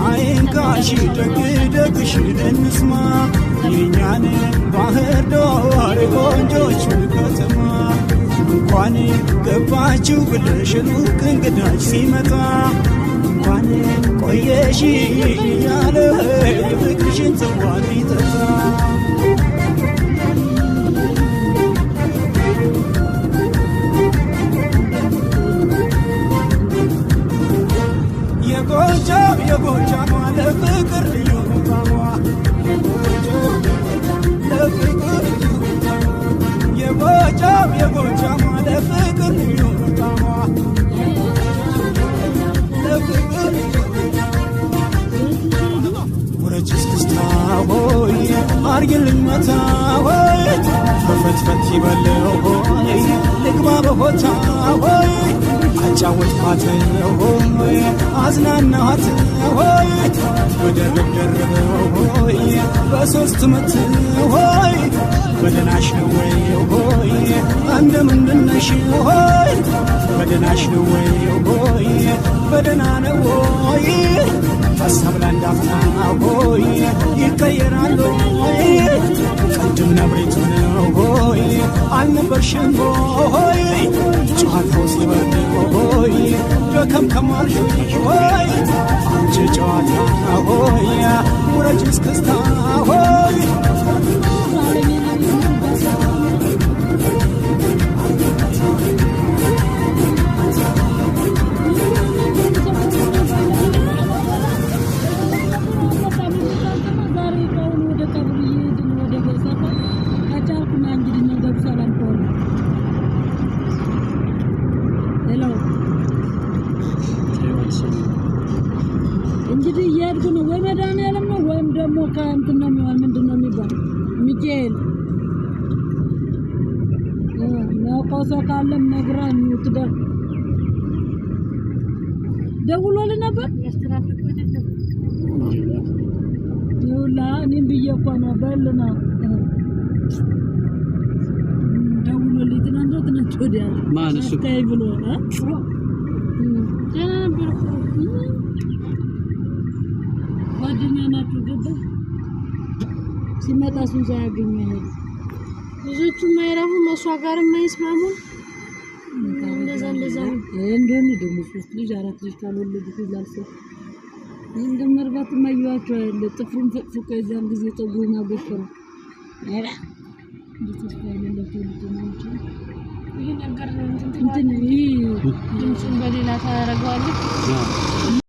አይንካሽ፣ ደግ ደግሽን እንስማ፣ የኛን ባህር ዳር ቆንጆቹን ከተማ። እንኳን ገባችሁ ብለሽ ሩቅ እንግዳች ሲመጣ፣ እንኳን ቆየሽ እያለ የፍቅርሽን ጽዋ ይጠጣ። የጎጃም የጎጃሟ ለፍቅር ልዩ ጣሟ፣ ለፍቅር ልዩ ጣሟ፣ የጎጃም የጎጃሟ ለፍቅር ልዩ ጣሟ፣ ለፍቅር ልዩ። ውረጅ እስክስታ ሆይ፣ አርግልኝ መታ ሆይ፣ ፈትፈት ይበለው ሆይ፣ ልግባ በሆታ ሆይ፣ አጫወትኳት ሆይ፣ አዝናናኋት ሆይ፣ በደርብ ደርብ ሆይ፣ በሶስት ምት ሆይ፣ በደናሽ ነው ወይ ሆይ፣ እንደምንድነሽ ሆይ፣ በደናሽ ነው ወይ ሆይ፣ በደና ነው ወይ፣ ሀሳብ ለአንድ አፍታ ሆይ ይቀየራል ወይ፣ ቅድም ነብሪቱ ነው ሆይ አልነበርሽም ሆይ፣ ጨዋታው ሲበርድ ሆይ ደከምከም አልሽ ሆይ፣ አንቺ ጨዋታ ሆይ፣ ውረጅ እስክስታ ሆይ። ዛሬ ከአሁኑ ወደ ቀብር እየሄድን ወደ ሰፈር ከቻልኩና እንግዲህ ነገሩ ሰላም ከሆነ። ሄሎ፣ እንግዲህ እየሄድኩ ነው። ወይ መድኃኒዓለም ነው ወይም ደግሞ ከእንትን ነው የሚሆን፣ ምንድን ነው የሚባል፣ ሚካኤል። የሚያውቀው ሰው ካለም ነግረህ ትደር ደውሎልህ ነበር። ይኸውልህ እኔም ብዬ እኮ ነው፣ በል ነው ደውሎልኝ ትናንት ነው ትናንት ወዲያ። ማን እሱ? አስተያይ ብሎ እ ደህና ነበር እኮ። ጓደኛ ናቸው። ገባህ? ሲመጣ እሱን ሳያገኙ አይሄድም። ብዙዎቹም አይረቡም፣ እሷ ጋርም አይስማሙም። እንደዛ እንደዛ ነው። እንደሆነ ደግሞ ሶስት ልጅ አራት ልጅ ካልወለዱት ይላል ሰው። እንደ መርባት አየኋቸው አይደለ? ጥፍሩን ፈቅፍቆ የዛን ጊዜ ፀጉሩን አጎፈረው። ኧረ እንደ ተስፋ የሌላቸው ልጅ ናቸው። ይሄ ነገር እንትን እንትን ትለዋለህ፣ ይህ ድምፁን በሌላ ታደርገዋለህ።